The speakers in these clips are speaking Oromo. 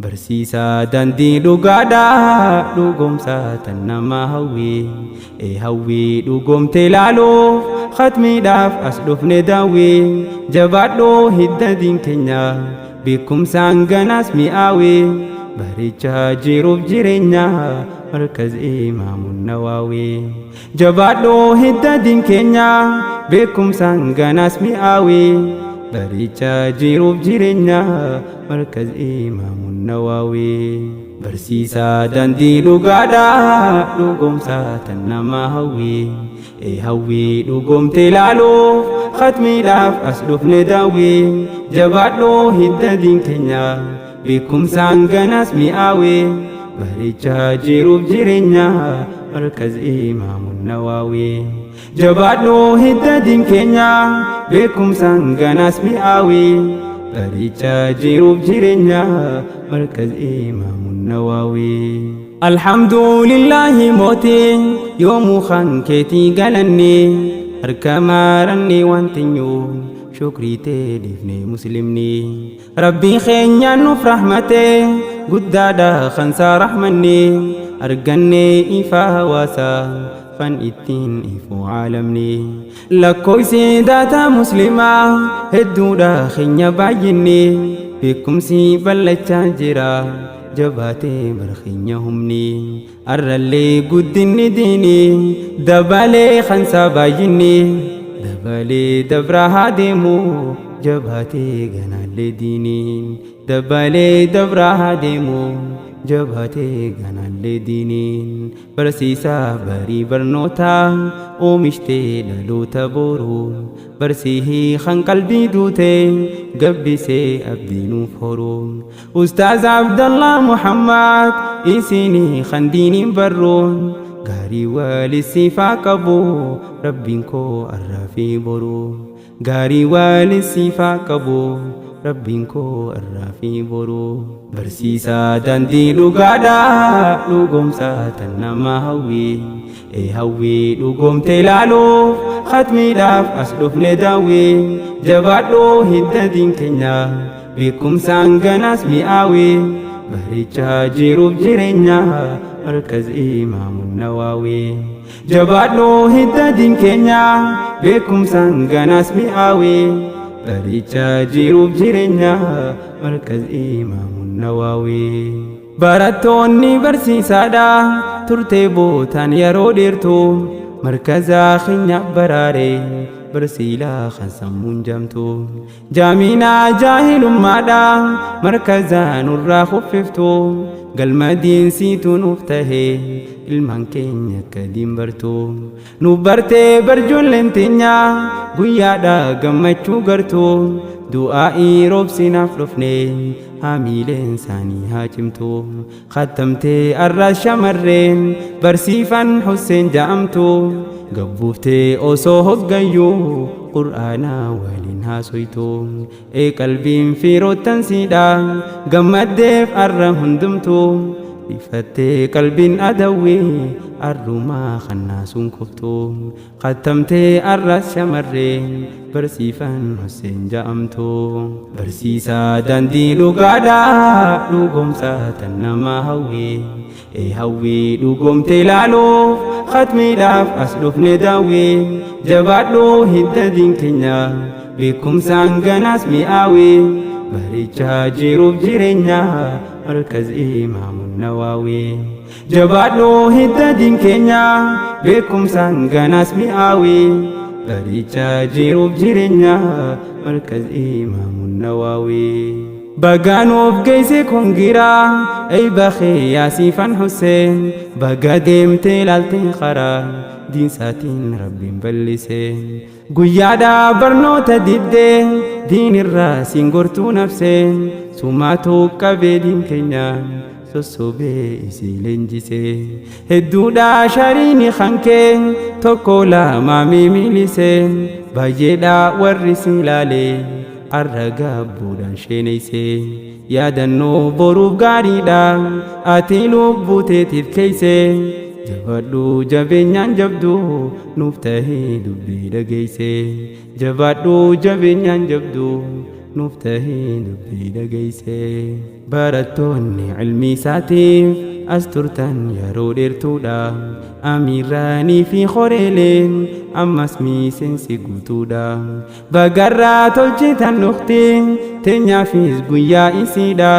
Barsiisaa daandii dhugaadhaa dhugoomsaa tan nama hawwii ee hawwii dhugoomte laaluuf khatmiidhaaf as dhufne daawwii jabaadhoo hidda diin keenya beekumsaan ganaas mi'aawee barichaa jiruuf jireenya markaz Imaamu Nawaawii. Jabaadhoo hidda diin keenya beekumsaan ganaas mi'aawee barichaa jiruuf jireenya markaz Imaamu Nawaawii. Barsiisaa daandii dhugaadhaa dhugoomsaa tan nama hawwii ee hawwii dhugoomte laaluuf khatmiidhaaf as dhufne daawwii jabaadhoo hidda diin keenya beekumsaan ganaas mi'aawee barichaa jiruuf jireenya markaz Imaamu Nawaawii. Jabaadhoo hidda diin keenya beekumsaan ganaas mi'aawee barichaa jiruuf jireenya markaz Imaamu Nawaawii. Alhamdulillaahi mootii yoomuu kan keetii galanne harka maaranne waan teenyuun shukrii tee dhiifne muslimni. Rabbii keenyaan nuuf rahmate guddaadha kansaa rahmanne arganne ifa hawaasaa fan ittiin ifu caalamni. Lakkoofsi daataa muslimaa hedduudha keenya baay'inni beekumsi bal'achaa jira jabaatee barkeenya humni. Arrallee guddinni diinii dabalee kansaa baay'inni dabalee dabraa haa deemu jabaatee ganaallee diiniin dabalee dabraa haa deemu jabaatee ganaallee diiniin barsiisaa barii barnootaa oomishtee dhaloota boruu barsihii kan qalbii duute gabbisee abdii nuuf horuu Ustaaz Abdallah Muhammad isinii kan diiniin barruun gaarii walisiifaa qabu rabbiin koo arraa fi boruu gaarii walisiifaa qabu rabbiin koo arraa fi boruu. Barsiisaa daandii dhugaadhaa dhugoomsaa tan nama hawwii ee hawwii dhugoomte laaluuf khatmiidhaaf as dhufne daawwii jabaadhoo hidda diin keenya beekumsaan ganaas mi'aawee barichaa jiruuf jireenya markaz Imaamu Nawaawii. Jabaadhoo hidda diin keenya beekumsaan ganaas mi'aawee barichaa jiruuf jireenya markaz Imaamu Nawaawii. Barattoonni barsiisaadha turtee bootaan yeroo dheertuu markazaa keenya baraare barsiilaa kan sammuun jamtu. Jaaminaa jaahilummaadha markazaa nurraa kuffiftu galma diinsiitu nuuf tahe ilmaan keenya akka diin bartu. Nuuf bartee barjoolleen teenya guyyaadha gammachuu gartu du'aa'ii roobsinaaf dhufne haamiileen isaanii haa cimtu. Khattamtee arraas shamarreen barsiifan Husseen ja'amtu gabbuuftee osoo hoggayyuu qur'aanaa waliin haasoytu. Ee qalbiin firoottan siidha gammaddeef arra hundumtu ifattee qalbiin adawwii arrumaa kannaasuun kuftu. Khattamtee arras shamarreen barsiifan Husseen ja'amtu. Barsiisaa daandii dhugaadhaa dhugoomsaa tan nama hawwii ee hawwii dhugoomte laaluuf khatmiidhaaf as dhufne daawwii jabaadhoo hidda diin keenya beekumsaan ganaas mi'aawee barichaa jiruuf jireenya markaz Imaamu Nawaawii. Jabaadhoo hidda diin keenya beekumsaan ganaas mi'aawee barichaa jiruuf jireenya markaz Imaamu Nawaawii. Baga nuuf geesse kongiraa ey bakee yaasiifan Husseen baga deemtee laaltee karaa diinsaatiin rabbiin bal'iseen. Guyyaadhaa barnoota diddee diinirraa siin gortuu nafseen sumaatu qabee diin keenya sossobee isii leenjisee. Hedduudhaa shariini kankee tokko lama miimilisee baay'eedhaa warri si ilaalee arra gaabbuudhaan sheeneysee. Yaadannoo boruuf gaariidha ati lubbuu teetiif keeysee jabaadhu jabeenyaan jabdu nuuf tahee dubbii dhageeysee. Jabaadhu jabeenyaan jabdu nuuf tahee dubbii dhageeysee. Barattoonni ilmi isaatiif as turtan yeroo dheertuudha. Amiiraanii fi horeeleen ammas miseensi guutuudha. Bagarraa tolchitan dhufti teenyaafis guyyaa isiidha.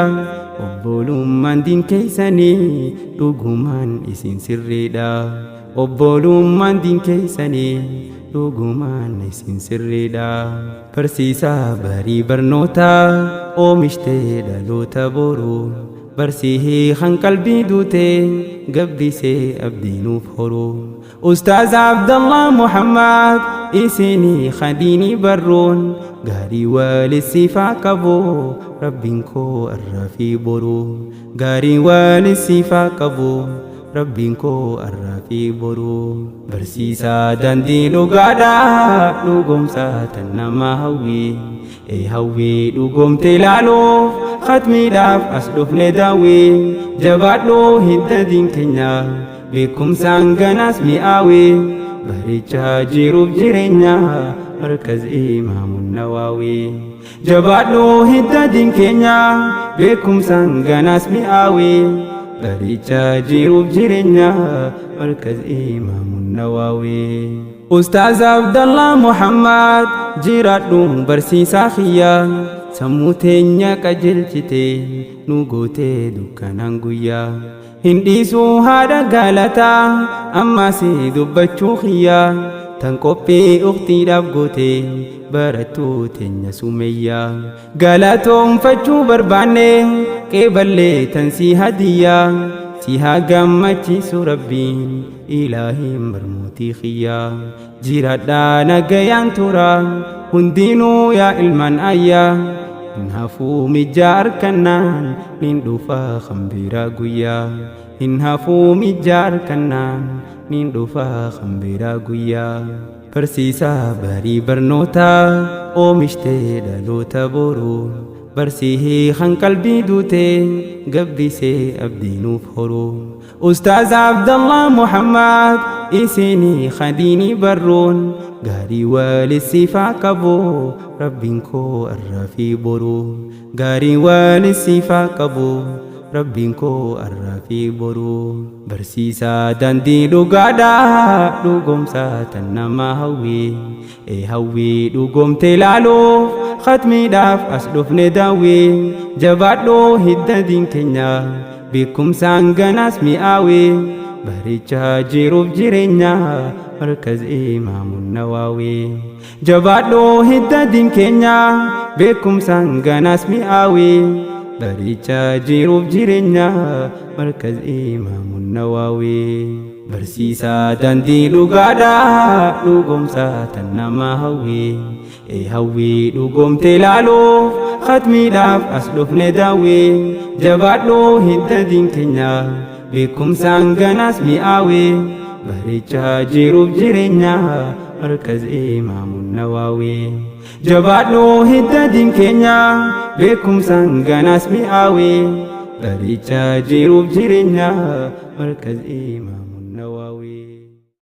Obbolummaan diin keessanii dhugumaan isin sirriidha. Obbolummaan diin keessanii dhugumaan isin sirriidha. Barsiisaa barii barnootaa oomishtee dhaloota boruu. Barsii kan qalbii duutee gabbisee abdii nuuf horuu. Ustaaz Abdallah Muhammad isinii khadiinii barruun gaarii walisifaa qabu rabbiin koo arraa fi boruu. Gaarii walisifaa qabu rabbiin koo arraa fi boruu. Barsiisaa daandii dhugaadhaa dhugoomsaa tan nama hawwii. Ee hawwii dhugoomte ilaaluuf khatmiidhaaf as dhufne daawwii. Jabaadhuu hidda diin keenya beekumsaan ganaas mi'aawii. Barichaa jiruuf jireenya markaz Imaamu Nawaawii. Jabaadhuu hidda diin keenya beekumsaan ganaas mi'aawii. Barichaa jiruuf jireenya markaz Imaamu Nawaawii. Ustaaz Abdallah Muhammad jiraadhu barsiisaa kiyya sammuu teenya qajeelchite nu gootee dukkanaan guyyaa. Hin dhiisuu haadha galataa ammas dubbachuu kiyya tan qophii ukhtiidhaaf goote barattuu teenya Sumeyyaa. Galatoonfachuu barbaanne qeeballee tan si hadiyyaa si haa gammachiisu rabbiin ilaahiin barmootii kiyyaa. Jiraadhaa nagayaan tura hundinuu yaa ilmaan ayyaa. Hin hafuu mijaa harkannaan nin dhufa kan biraa guyyaa. Hin hafuu mijaa harkannaan nin dhufa kan biraa guyyaa. Barsiisaa barii barnootaa oomishtee dhaloota boruu. Barsii kan qalbii duutee gabbisee abdii nuuf horuu. Ustaaz Abdallah Muhammad isinii khadiinii barruun gaarii walisifaa qabu rabbiin koo arraa fi boruu. Gaarii walisifaa qabu rabbiin koo arraa fi boruu. Barsiisaa daandii dhugaadhaa dhugoomsaa tan nama hawwii. Ee hawwii dhugoomte ilaaluuf khatmiidhaaf as dhufne daawwii. Jabaadhuu hidda diin keenya beekumsaan ganaas mi'aawii. Barichaa jiruuf jireenya markaz Imaamu Nawaawii. Jabaadhuu hidda diin keenya beekumsaan ganaas mi'aawii. Barichaa jiruuf jireenya markaz Imaamu Nawaawii. Barsiisaa daandii dhugaadhaa dhugoomsaa tan nama hawwii. Ee hawwii dhugoomte ilaaluuf khatmiidhaaf as dhufne daawwii. Jabaadhuu hidda diin keenya beekumsaan ganaas mi'aawii. Barichaa jiruuf jireenya markaz Imaamu Nawaawii. Jabaadhuu hidda diin keenya beekumsaan ganaas mi'aawii. Barichaa jiruuf jireenya markaz Imaamu Nawaawii.